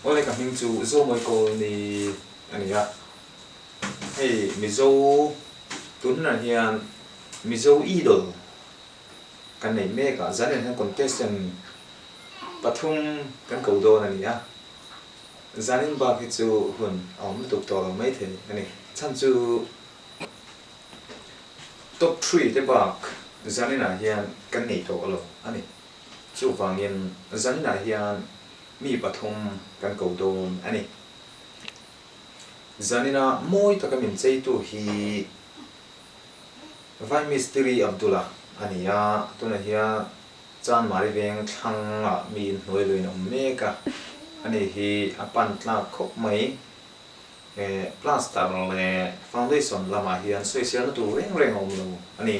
Awle ka hming chu Zomawi Kawlni a ni a, hei Mizo tun hunah hian Mizo Idol kan nei mek a, zan hian contestant pathum kan ko dawn a ni a, zanin bak hi chu hun a awm lutuk tawh lo maithei a ni. Chhan chu top three te bak zaninah hian kan nei tawh lo a ni. Chuvangin zaninah hian mi pathum kan ko dawn a ni. Zanina mawi taka min cheitu hi Vai Mistiri Abdullah a ni a, tunah hian Chanmari veng thlangah mi inhnuai luiin a awm mek a, ani hi a pan tlak khawp mai. Plaster leh foundation lamah hian sawiselna tur reng reng a awm lo a ni.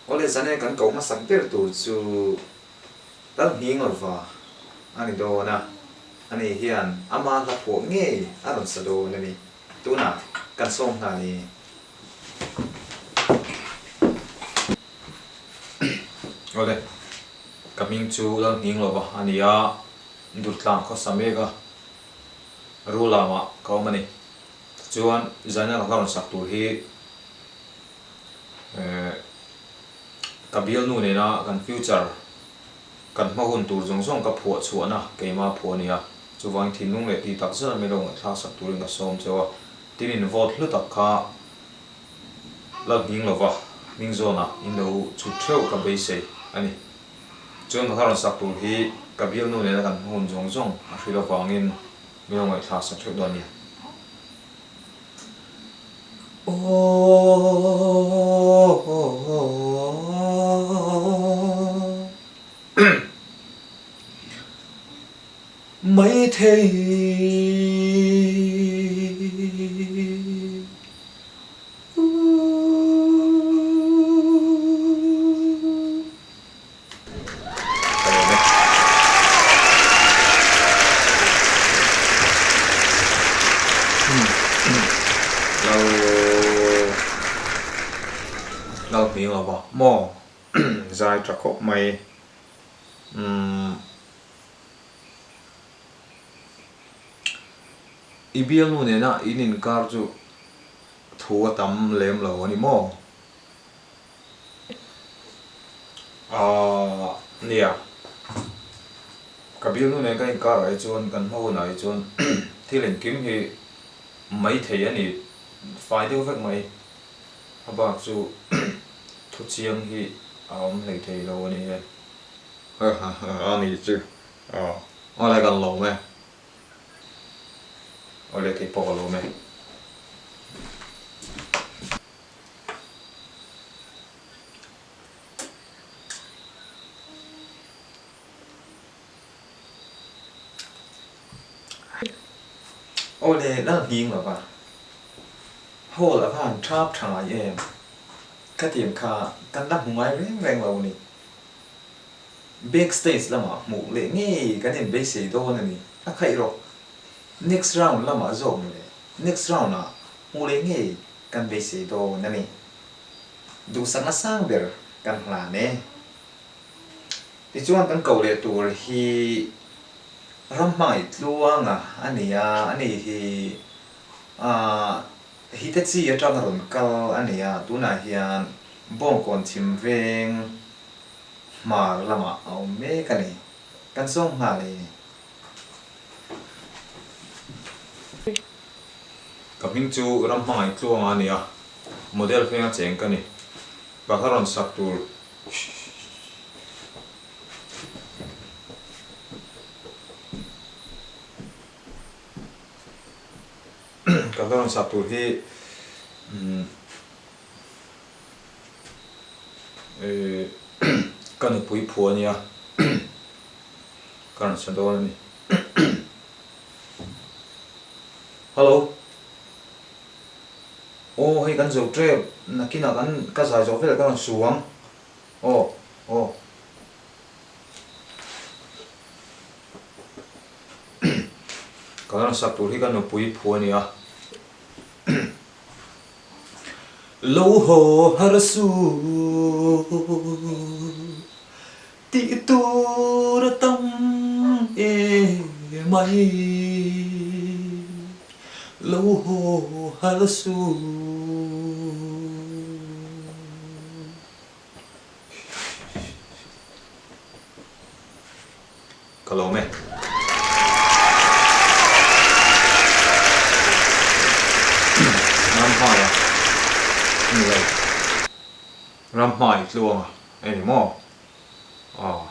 Awle zane kan ko hmasak ber tur chu Lal Nghing Lova a ni dawn a, ani hian ama hla phuah ngei a rawn sa dawn a ni. Tunah kan sawm nghal i. Awle, ka hming chu Lal Nghing Lova a ni a, Durtlang khawsa mek a, Rulamah ka awm a ni. Tichuan zane ka hla rawn sak tur hi Ka bialnu nena kan future, kan hma hun tur zawng zawng ka phuah chhuahna keimah phuah a ni a, chuvangin thinlung leh tih tak zet a milo ngaihthlak sak turin ka sawm cheu a, tin in vote hlu tak kha la hming lova hming zawnah in lo chhut theuh ka beisei a ni. Chuan ka hla rawn sak tur hi ka bialnu nena kan hma hun zawng zawng a hrilh avangin milo ngaihthlak sak theuh dawn a ni. Maithei. Ka lawm e. Lal Lal hming lo va maw zai tha khawp mai umm I bialnu nena in inkar chu thu a tam lem lo a ni maw? Aaa nia, ka bialnu nen ka inkar ah hi chuan kan hma hunah hi chuan thil engkim hi mai thei a ni fai deuh vek mai, a bak chu thu chiang hi a awm hlei thei lo a ni e. A ni chu awle kan lawm e, awle keipawh ka lawm e. Aw le, lal hming lo va. Hall a va han thap tha ngai em? Khatiang kha kan la hmu ngai reng reng lo a ni. Back stage lamah hmuh leh ngei kan inbeisei dawn a ni. A khaih rawh. Next round lamah zawk mawle. Next round ah hmuh leh ngei kan beisei dawn a ni. Duhsakna sang ber kan hlan e. Tichuan kan ko leh tur hi ram hmangaih tluanga a ni a, ani hi aah Hitachi atanga rawn kal a ni a, tunah hian Bawngkawn chhim veng hmar lamah a awm mek a ni. Kan sawm nghal e. Ka hming chu ram hmangaih tluanga a ni a, model hming a cheng ka ni. Ka hla rawn sak tur Ka hla rawn sak tur hi ka nupui phu a nia, ka rawn sa dawn a ni. Hello. Aw hei kan zo tep nakinah kan ka zai zawh vel ka rawn su ang. Aw aw. Ka rawn sak tur hi ka nupui phu a nia. Lo haw har su tih tur a tam em. mai lo haw har suh. Ka lawm e. Ramhmaia a ni lo. Ramhmai tluanga a ni maw? Aw.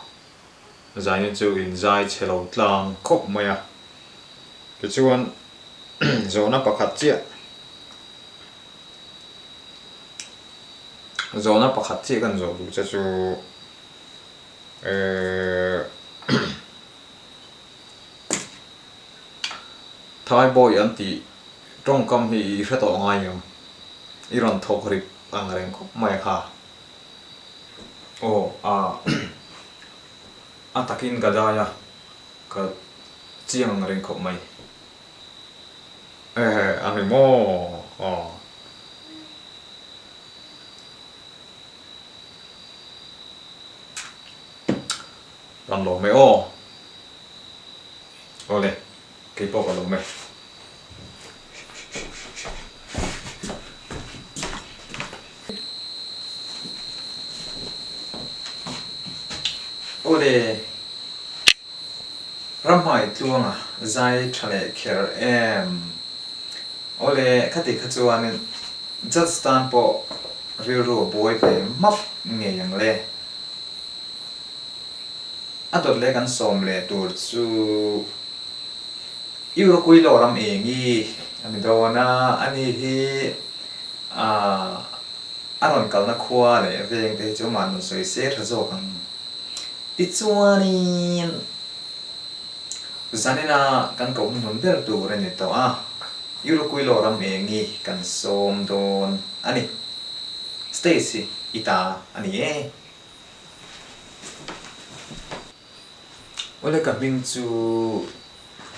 Zaina chu in zai chhe lo tlang khawp mai a. Tichuan zawhna pakhat chiah zawhna pakhat chiah kan zawh duh che chu Thai bawi an tih tawngkam hi i hre tawh ngai em? I rawn thawk rip ang reng khawp mai a kha. Aw a a takin ka dai a, ka chiang ang reng khawp mai. Ehe a ni maw? Aw. Kan lawm e aw. Awle, kei pawh ka lawm e. Awle, Ramhmai tluanga zai tha leh kher em? Awle, khati kha chuanin judge tan pawh rilru a buai ve map ngei ang le. A dawt leh kan sawm leh tur chu Euroquilo ram engi a ni dawn a, ani hi a rawn kalna khua leh veng te hi chu amah nun sawi se tha zawk ang. Tichuanin zanina kan koh hnuhnun ber tur a ni tawh a, Euroquilo ram engi kan sawm dawn a ni. Stage hi i ta a ni e. Awle ka hming chu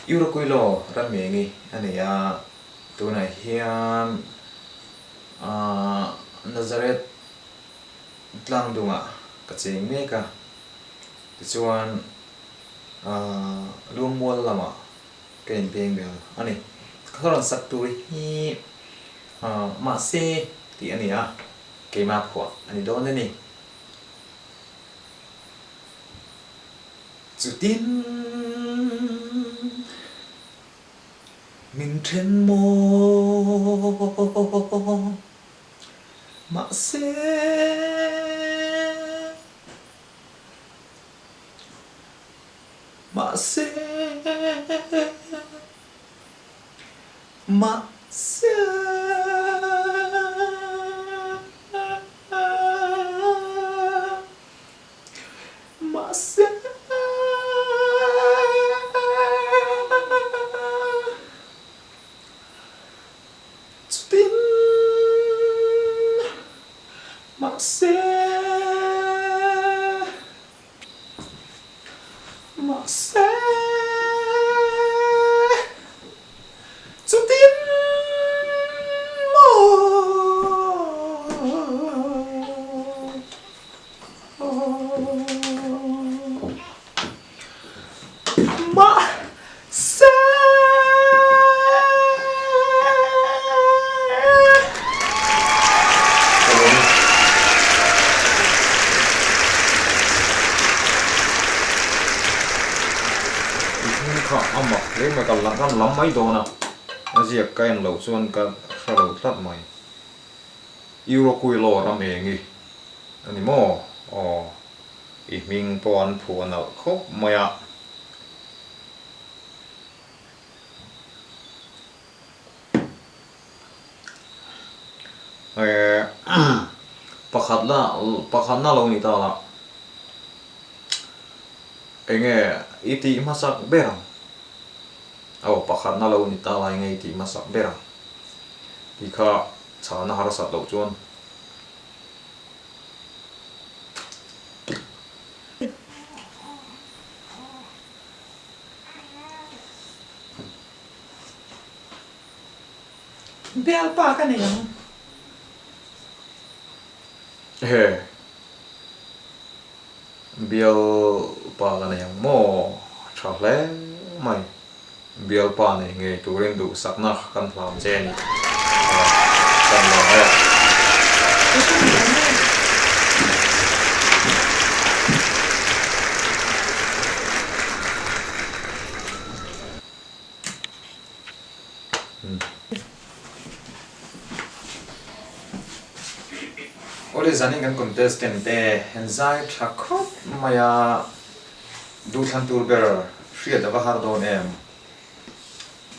Euroquilo Rammengi a ni a, tunah hian Nazareth tlangdungah ka cheng mek a, tichuan Luangmual lamah ka inpeng bel a ni. Ka rawn sak tur hi mahse tih a ni a. Keimah phuah a ni dawn a ni. Chutin min then maw mahse mahse Mahse. Mahse. Chutin. Mahse. Mahse, chutin maw? Mahse. I hming kha a mak hle mai, ka kan lam mai dawn a, a ziak ka en loh chuan ka hre lo tlat mai. Euroquilo ram eng i a ni maw? Aw, i hming pawh an phuah nalh khawp mai a. Pakhat la pakhat na lo ni ta la enge i tih hmasak ber ang aw pakhat na lo ni ta la enge i tih hmasak ber ang tih kha chhana harsat loh chuan. Bialpa ka nei ang. He. Bialpa ka nei ang maw? Tha hle mai. Bialpa nei ngei turin duhsakna kan hlam che a ni. Kan lawm e. Awle zanin kan contestant te an zai tha khawp mai a, duhthlan tur ber hriat a va har dawn em?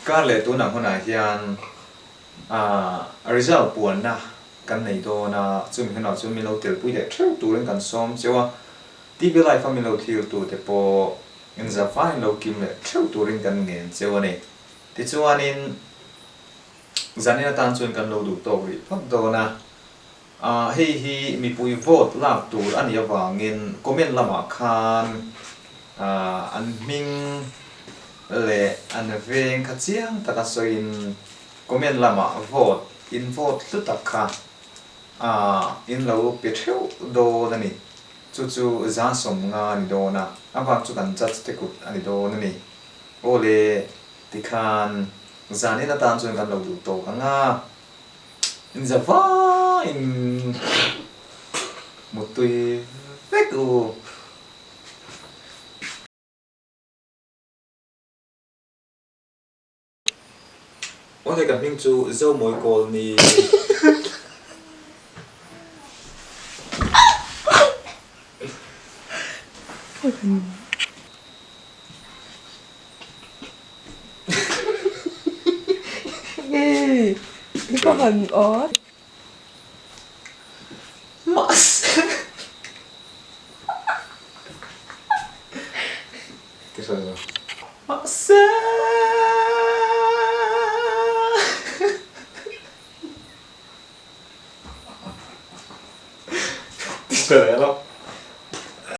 Kar leh tunah hunah hian ah result puanna kan nei dawn a, chumi hunah chuan min lo telpui leh theuh turin kan sawm cheu a, TV live a min lo thlir tute pawh Inzavaiin lo kim leh theuh turin kan ngen cheu a ni. Tichuanin zanin atan chuan kan lo duh tawk rih phawt dawn a. Ah hei hi mipui vote lak tur a nih avangin comment lamah khan ah an hming leh an veng kha chiang taka sawiin comment lamah vote in vote hlu tak kha ah in lo pe theuh dawn a ni. Chu chu 150 a ni dawn a, a bak chu kan judge te kut a ni dawn a ni. Aw le, tikhan zanin atan chuan kan lo duh tawk ang a, inza vaiin muttui vek u. Awle ka hming chu Zomawi Kawl ni. Mahse. Mahse. Ti hre lo.